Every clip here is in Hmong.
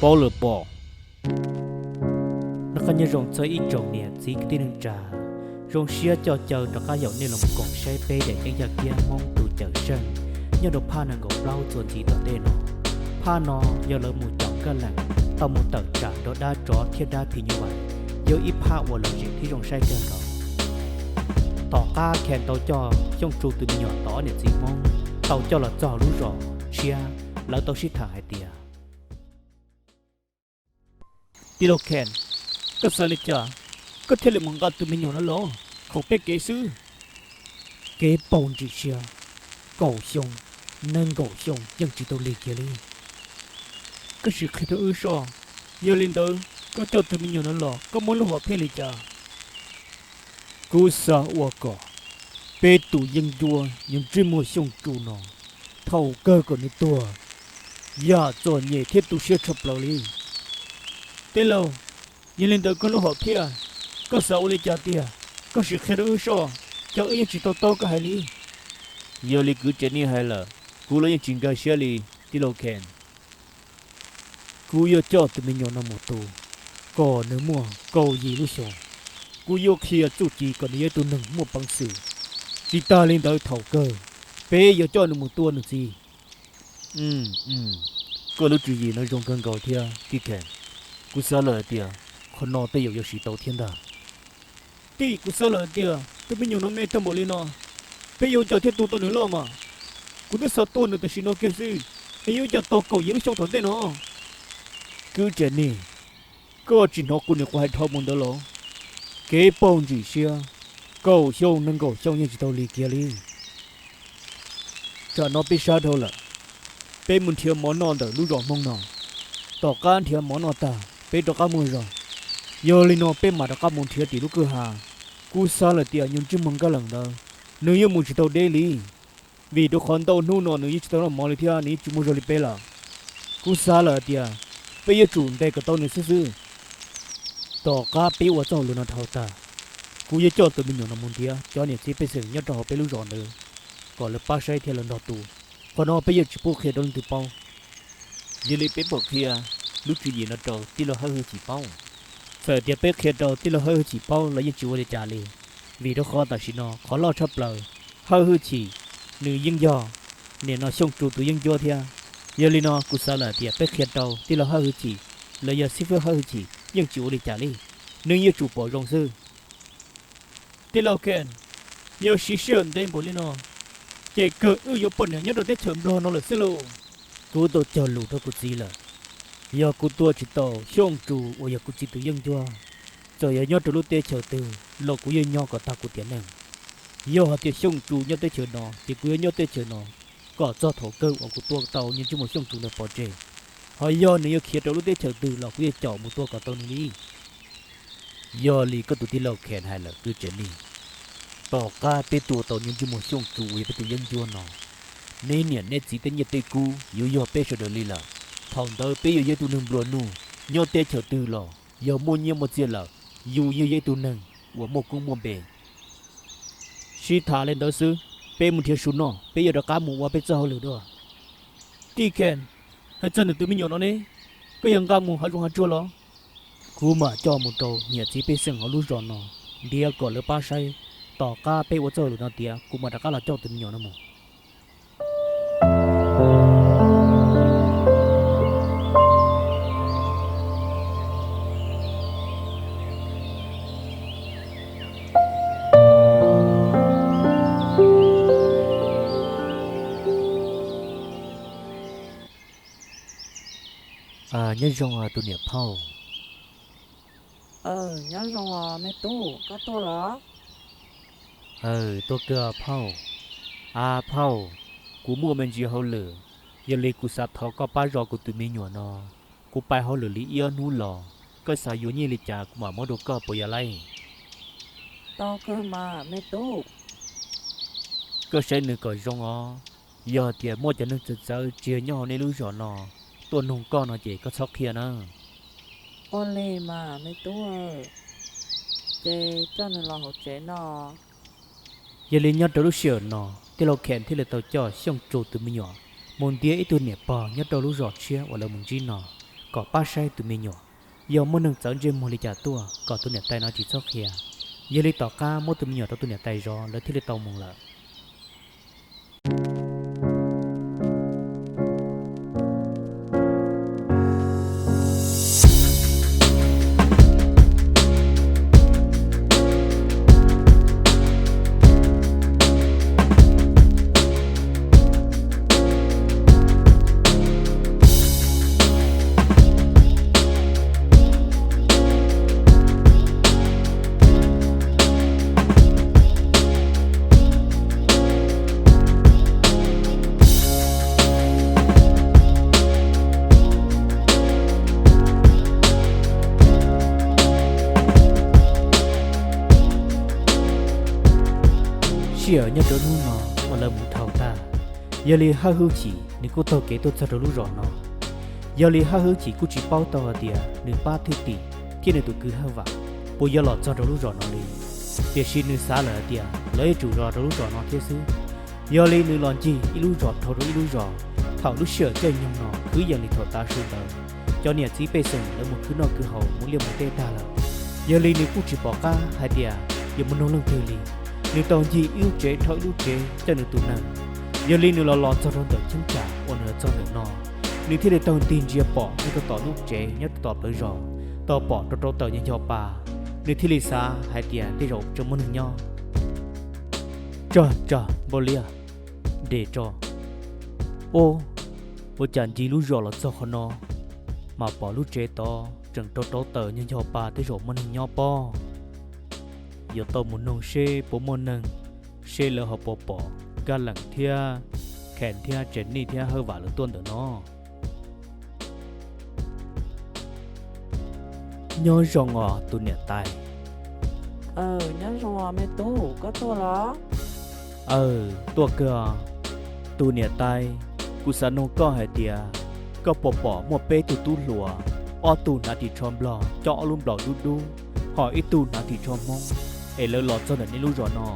Paub lawm pob. Noj qab nyob zoo txog ib tsoom niam txiv kwv tij neej tsa, zoo siab coj caw rov qab yaum nej los koom saib peb daim yeeb yaj kiab Hmoob tus cawm seej nyob rau phaj nees nkaum plaub txuas ntxiv tom ntej no. Phaj no yog lawv mus caum kab lees tau mus tawm tsam rau dab tsov thiab dab phim nyuj vais, yog ib phaj uas lom zem thiab zoo saib kawg nkaus. Tom qab Khees tau coj Xyooj Tsu tus me nyuam tau ob niam txiv Hmoob tau coj los txog lub zos tshiab, lawv tau sib tham hais tias, Tij laug Khees, koj xav li cas koj thiaj li mus nqa tus me nyuam no los? Khoom peb kev xwb. Kev paug ntsim siab, kaum xyoo, nees nkaum xyoo yeej tsis tau lig kiag li. Koj sim qhia rau wb soj, yog li ntawd koj coj tus me nyuam no los koj muaj lub hom phiaj li cas? Kuv xav ua kom peb tus yeeb ncuab yog ntsej muag Xyooj Tsu no, thaum kawg kom nws tuag, yam txom nyem thiab tu siab tshaj plaws li. Tij laug, yog li ntawd koj lub hom phiaj, koj xav ua li cas tiag? Koj sim qhia rau wb soj, cov wb yeej tsis tau taub koj hais li. Yog li kwv Tsev Nij hais lawm, kuv los yeej tsis nkag siab li, tij laug Khees. Kuv yuav coj tus me nyuam no mus tu kom nws muaj kaum yim lub xyoo. Kuv yuav qhia txuj ci kom nws yog ib tug neeg muaj peev xwm. Tsis tas li ntawd thaum kawg, peb yuav coj nws mus tua nws txiv. Koj lub tswv yim no zoo kawg nkaus thiab tij Khees. Kuv xav lawm hais tias qhov no tej zaum yuav siv tau thiab ntag. Tij, kuv xav lawm hais tias tus me nyuam no me tag npaum li no, peb yuav ua cas thiaj tu tau nws loj mas? Kuv twb xav tua nws tam sim no kiag xwb, es yuav ua cas tos kaum yim lub xyoo tom ntej no? Kwv Tsev Nij, koj tsis hnov kuv niam quav hais dhau mus ntawd los? Kev paug ntsim siab, kaum xyoo nees nkaum xyoo yeej tsis tau lig kiag li. Tsam no peb sab dhau lawm, peb mus nrhiav mov noj ntawm lub zos Hmoob no. Tom qab nrhiav mov noj tag peb rov qab muaj zog. Yog li no peb mam rov qab mus nrhiav tim lub kwj ha. Kuv xav lawm tias nyuag ntsej muag Nkaj Lees ntawd, nws yeej mus tsis tau deb li, vim rau qhov ntau hnub no nws yeej tsis tau noj mov li thiab nws yeej tsis muaj zog li peb lawm. Kuv xav lawm tias peb yuav tsum ntes kom tau nws xwb xwb. Tom qab peb ua txoj hauj lwm no dhau tag, kuv yuav coj tus me nyuam no mus ntiav cov niam txiv pej xeem nyob rau hauv peb lub zos ntawd kom lawv pab saib thiab lawv nrog tu. Qhov no peb yuav tsis pub qhia rau leej twg paub. Yog li peb puas qhia lub tswv yim no rau tij laug Hawj Hwj Chim paub? Txawm tias peb qhia rau tij laug Hawj Hwj Chim paub los yeej tsis ua li cas li, vim rau qhov tam sim no qhov loj tshaj plaws, Hawj Hwj Chim nws yeej yog nim no Xyooj Tsu tus yeeb ncuab thiab. Yog li no kuv xav lawm tias peb qhia rau tij laug Hawj Hwj Chim los yog xib fwb Hawj Hwj Chim yeej tsis ua li cas li, nws yuav tsum pom zoo xwb. Tij laug Khees, yog siv sij hawm ntev npaum li no, ces kawg wb yuav poj niam nyob rau teb chaws Nplog no lawm xwb lauj. Kuv tau cog lus rau kuv txiv lawm, yog kuv tua tsis tau Xyooj Tsu uas yog kuv txiv tus yeeb ncuab, txawm yog nyob rau lub teb chaws twg los kuv yeej nyob kom tag kuv tiam neej. Yog hais tias Xyooj Tsu nyob teb chaws no ces kuv yuav nyob teb chaws no kom txog thaum kawg uas kuv tua tau niag ntsej muag Xyooj Tsu ntawd pov tseg. Ho yog nws yuav khiav rau lub teb chaws twg los kuv yeej caum mus tua kom tau nws li. Yog li koj tus tij laug Khees hais lawm kwv Tsev Nij, tom qab peb tua tau niag ntsej muag Xyooj Tsu uas yog peb tus yeeb ncuab no, neb niam neb txiv tej nyiaj tej kub yuav yog peb sawv daws li lawm. Thaum ntawd peb yuav yog ib tug neeg nplua nuj, nyob teb chaws twg los yog muaj nyiaj muaj txiaj lawm, yus yeej yog ib tug neeg uas muaj koob muaj npe. Sib tham li ntawd xwb, peb mus nrhiav su noj, peb yuav rov qab mus ua peb txoj hauj lwm dua. Tij Khees, hais txog nws tus me nyuam no ne, koj yuav nqa mus hav zoov hav tsuag los? Kuv mam coj mus rau niam txiv pej xeem hauv lub zos no ntiav kom lawv pab saib. Tom qab peb ua txoj hauj lwm no tiav kuv mam rov qab los coj tus me nyuam no mus. Nyob zoo tus niam phauj. Nyob zoo os me tub, koj tuaj los? Tuaj kawg phauj. A phauj, kuv muaj me ntsis hauj lwm, yog li kuv xav thov koj pab zov kuv tus me nyuam no. Kuv pais hauj lwm li ib ob hnub los, koj xav yuav nyiaj li cas kuv mam muab rau koj puas yog lauj? Tau kawg mas me tub. Koj saib nws kom zoo os. Yog tias muaj cov neeg txawv txawv tsis yog nyob hauv nej lub zos no tuaj nug koj no ces koj txhob qhia na. Ua li mas me tub, ces coj nws los hauv tsev no. Yog li nyob rau lub sij hawm no, tij laug Khees thiaj li tau coj Xyooj Tsu tus me nyuam mus ntiav ib tug niam pog nyob rau lub zos tshiab uas lawv mus ntsib no, kom pab saib tus me nyuam, yog muaj neeg txawv ntsej muag li cas tuaj kom tus niam tais no tsis txhob qhia. Yog li tom qab muab tus me nyuam rau tus niam tais zov, lawv thiaj li tau mus lawm. Sij hawm nyob rau hnub no uas lawv mus dhau tag, yog li Hawj Hwj Chim nws kuj taug kev tuaj txog rau lub zos no. Yog li Hawj Hwj Chim kuj tsis paub tau hais tias nws pab thwj tim thiab nws tus kwv Hawj Vam puas yuav los txog rau lub zos no li, tiam sis nws xav lawm hais tias lawv yuav tsum los rau lub zos no thiab xwb. Yog li nws los ncig ib lub zos dhau rau ib lub zos. Thaum lub sij hawm caij nyoog no kwv yees li thaum tav su ntawd, cov niam txiv pej xeem lawv mus khwv noj khwv haus mus liaj mus teb tag lawm. Yog li nws kuj tsis pom qab hais tias yuav mus nug leej twg li. Nws tau ncig ib lub tsev dhau ib lub tsev coj nws tus neeg. Yog li nws los los txog rau ntawm cheeb tsam uas nws los txog ntawm no, nws thiaj li taug tig ntsia pom nyob rau tom lub tsev nyob rau tom plawv zos, tau pom rau rau tawm nyob ncho pa. Nws thiaj li xav hais tias tej zaum tseem muaj neeg nyob. Tsag tsag npaum li, de tso. Ub, ua cas ncig lub zos los txog qhov no mas pom lub tsev tod tseem rau rau tawm nyob ncho pa, tej zaum muaj neeg nyob pob. Yuav tau mus nug seb puas muaj neeg, seb lawv ho puas pom Nkaj Leem thiab Khees thiab Tsev Nij thiab Hawj Vam lawv tuaj ntawm no. Nyob zoo os tus niam tais. Nyob zoo os me tub, koj tuaj los? Aw, tuaj kawg. Tus niam tais, kuv xav nug koj hais tias koj puas pom muaj peb tug tub hluas, ob tug hnav ris tsho nplog coj ob lub nplaum dub dub, ho ib tug hnav ris tsho hmoob, es lawv los txog ntawm nej lub zos no?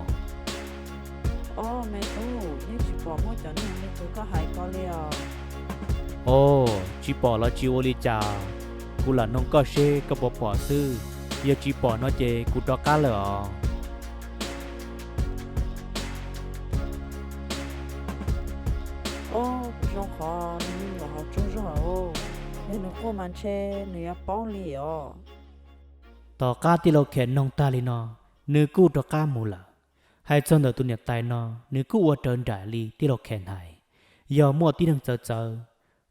Os me tub, yeej tsis pom muaj cov neeg li koj hais ko li os. Os, tsis pom los tsis ua li cas, kuv lam nug koj seb koj puas pom xwb. Yog tsis pom no ces kuv rov qab lawm os. Os, zoo qhov nws los hauv tsaug zog, yog nws quaj mas ntshe nws yuav paub li os. Tom qab tij laug Khees nug tag li no, nws kuj rov qab mus lawm. Hais txog ntawm tus niam tais no, nws kuj ua raws nraim li tij laug Khees hais, yog muaj tib neeg txawv txawv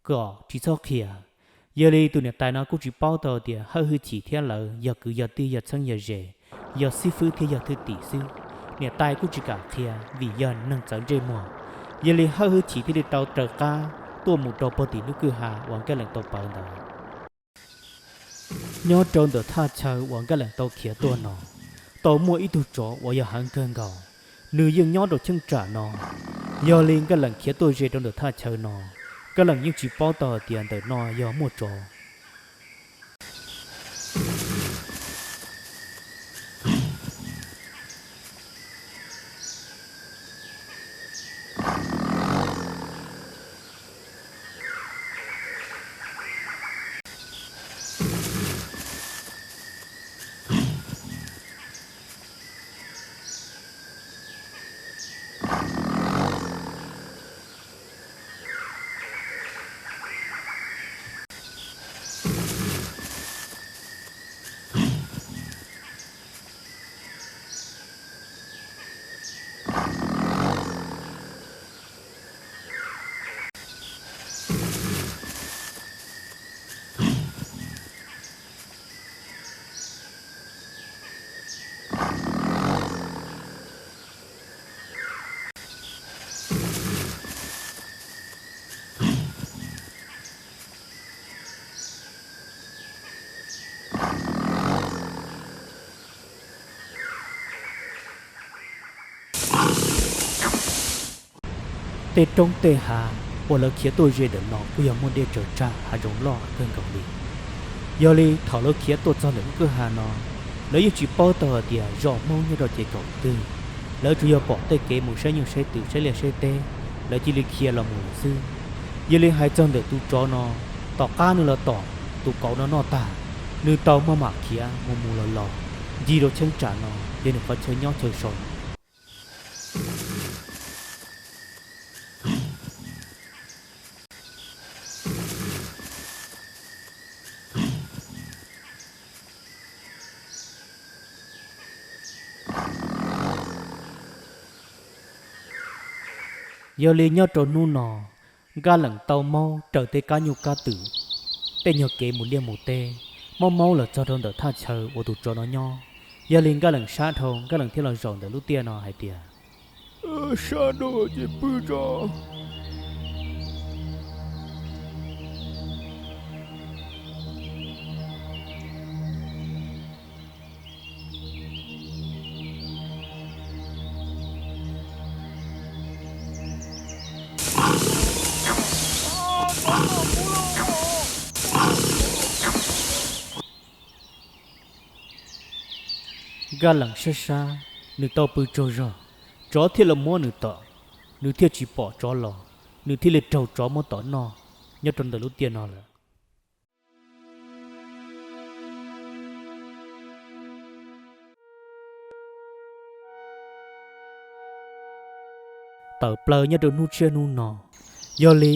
kom tsis txhob qhia. Yog li tus niam tais no kuj tsis paub tau tias Hawj Hwj Chim thiab lawv yog kwv yog tij, yog txheeb yog ze, yog xib fwb thiab yog thwj tim xwb. Niam tais kuj tsis kam qhia vim yog neeg txawv ntsej muag. Yog li Hawj Hwj Chim thiaj li tau raws qab tuaj mus rau puag tim lub kwj ha uas Nkaj Leem tau pawv ntawd. Nyob rau ntawm thaj chaw uas Nkaj Leem tau khiav tuaj no, tau muaj ib tug tsov uas yog heev kawg nkaus, nws yeej nyob rau cheeb tsam no. Yog li Nkaj Leem khiav tuaj ze rau ntawm thaj chaw no, Nkaj Leem yeej tsis paub tau hais tias ntawm no yog muaj tsov. Tej roob tej hav uas lawv khiav tuaj ze ntawm no kuj yog muaj dej tsaws tsag hav zoov loj kawg nkaus li. Yog li thaum lawv khiav tuaj txog ntawm lub kwj ha no, lawv yeej tsis paub tau hais tias zos Hmoob nyob rau ces kaum twg. Lawv tsuas yog pom tej kev mus saib nyuj saib twm saib liaj saib teb, lawv cia li khiav los mus lawm xwb. Yog li hais txog ntawm tus tsov no, tom qab nws los tom tus kauv no noj tag, nws tau maj mam khiav mus mus los los ncig rau cheeb tsam no, yog nws qhov chaw nyob chaw so. Yog li nyob rau hnub no, Nkaj Leem tau maub raws tej kab nyuj kab twm, tej nyuag kev mus liaj mus teb, maub maub los txog rau ntawm thaj chaw uas tus tsov no nyob. Yog li Nkaj Leem sab dhau, Nkaj Leem thiaj los zaum ntawm lub tiaj no hais tias, sab dhau ces pw tso. Nkaj Leem sab sab, nws tau pw tsaug zog, tsov thiaj los muab nws tom, nws thiaj tsis pom tsov los, nws thiaj li raug tsov muab tom noj nyob rau ntawm lub tiaj no lawm. Tawm plaws nyob rau hnub tshiab hnub no, yog li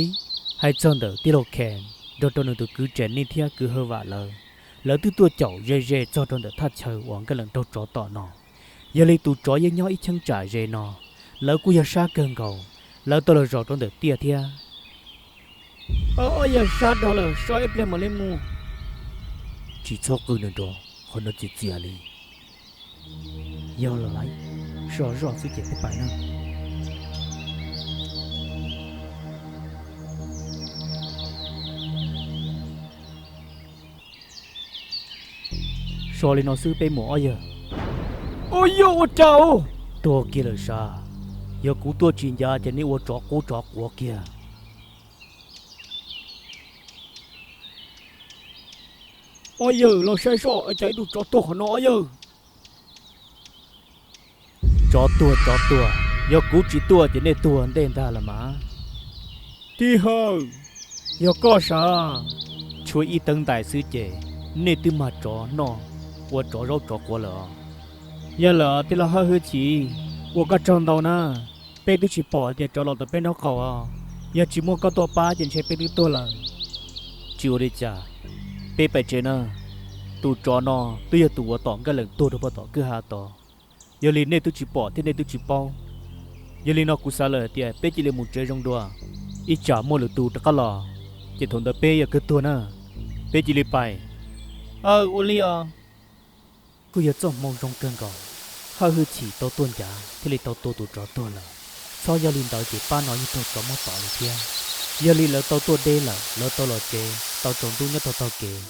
hais txog ntawm tij laug Khees nrog rau nws tus kwv Tsees Nij thiab kwv Hawj Vam lawv, lawv twb tuaj caum ze ze txog rau ntawm thaj chaw uas Nkaj Leem raug tsov tom no. Yog li tus tsov yeej nyob ib cheeb tsam ze no, lawv kuj yog sab kawg nkaus, lawv tau los zaum rau ntawm tiaj thiab. Ob yawg, sab dhau lawm, so ib pliag mam li mus. Tsis txhob qw nrov nrov, qhov no txias txias li. Yog los lawm, so zoj xwb ces peb pais na. So li no xwb peb mus ob yawg. Ua yog ua cas? Tuag kiag lawm sav. Yog kuv tuaj tsis ncav ces nej ua tsov qub tsov quav kiag. Ob yawg los saib soj, cas ib tug tsov tuag qhov no ob yawg. Tsov tuag tsov tuag, yog kuv tsis tuaj ces nej tuag ntej ntag los mas. Tij Hawj, yog koj sav. Tshuav ib teev ntais xwb ces nej twb mag tsov noj ua tsov zaub tsov quav lawm os. Yog lawm tij laug Hawj Hwj Chim, ua koj tsaug ntau na. Peb twb tsis pom tias tsov los tom peb nraub qaum os. Yog tsis muaj koj tuaj pab ces ntshe peb twb tuag lawm. Tsis ua li cas, peb pais tsev na. Tus tsov no twb yog tus uas tom Nkaj Leem tuag rau pem tom kwj ha tod. Yog li nej twb tsis pom thiab nej twb tsis paub. Yog li no kuv xav lawm tias peb cia li mus tsev zoo dua, ib tsam muaj lwm tus rov qab los, ces thaum ntawd peb yuav kawg tuag na. Peb cia li pais. Aw, ua li os. Kuj yog txoj hmoo zoo kawg nkaus, Hawj Hwj Chim tau tuaj ncav thiaj li tau tua tus tsov tuag lawm. Txhob yog li ntawd ces pab no yeej raug tsov muab tom li thiab. Yog li lawv tau tuaj deb lawm, lawv tau los tsev, tau tsaus ntuj nyob tau taug kev.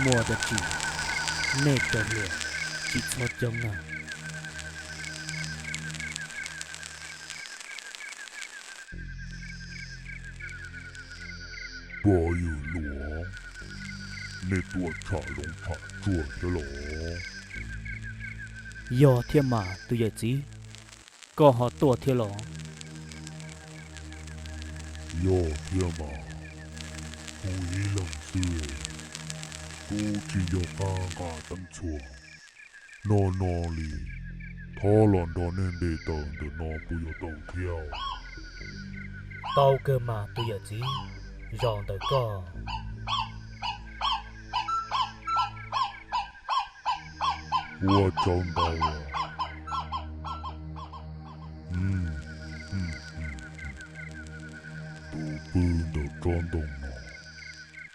Muaj dab tsi, nej cov hluas, tsis txhob coob na. Pog yawg hluas, nej tuaj tsham zoov tsham tsuag thiab los? Yog thiab mas tus yawm txiv, koj ho tuaj thiab los? Yog thiab mas, kuv ib leeg xwb, kuv tsis yog qab nqa teeb txhua. No no li, thov los nrog nej nte taws ntawm no puas yuav tau thiab? Tau kawg mas tus yawm txiv, zaum ntawm koj. Ua tsaug ntau. Tus pw ntawm tsob ntoo no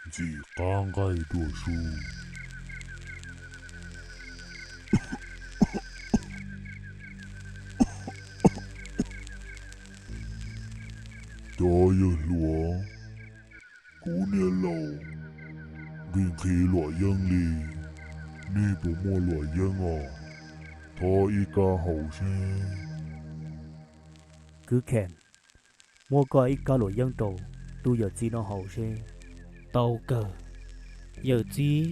ntxim qab nqaij dua sub. Cov yawg hluas, kuv niam laus nqhis nqhis luam yeeb li, nej puas muaj luam yeeb os? Thov ib kab haus seb. Kwv Khees, muab koj ib kab luam yeeb rau tus yawm txiv no haus seb. Tau kawg, yawm txiv.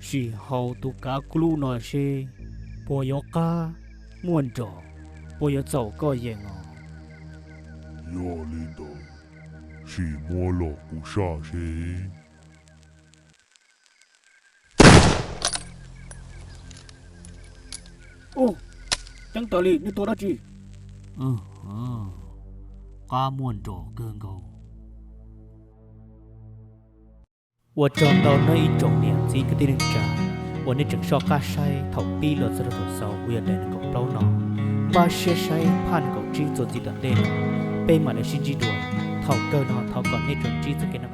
Sim haus tus kav klub no seb puas yuav qab muaj nroj, puas yuav txaus koj yeem os. Yog li ntawd, sim muab los kuv saj seb. Ub, ceeb tas li, nej tua dab tsi? Qab muaj nroj kawg nkaus. Ua tsaug ntau nawb ib tsoom niam txiv kwv tij neej tsa uas nej tseem soj qab saib thaum pib los txog rau thaum xaus uas yog daim nees nkaum plaub no. Npaj siab saib phaj nees nkaum tsib txuas ntxiv tom ntej no, peb mam li sib ntsib dua. Thaum kawg no thov kom nej tsuas ntsib txoj kev noj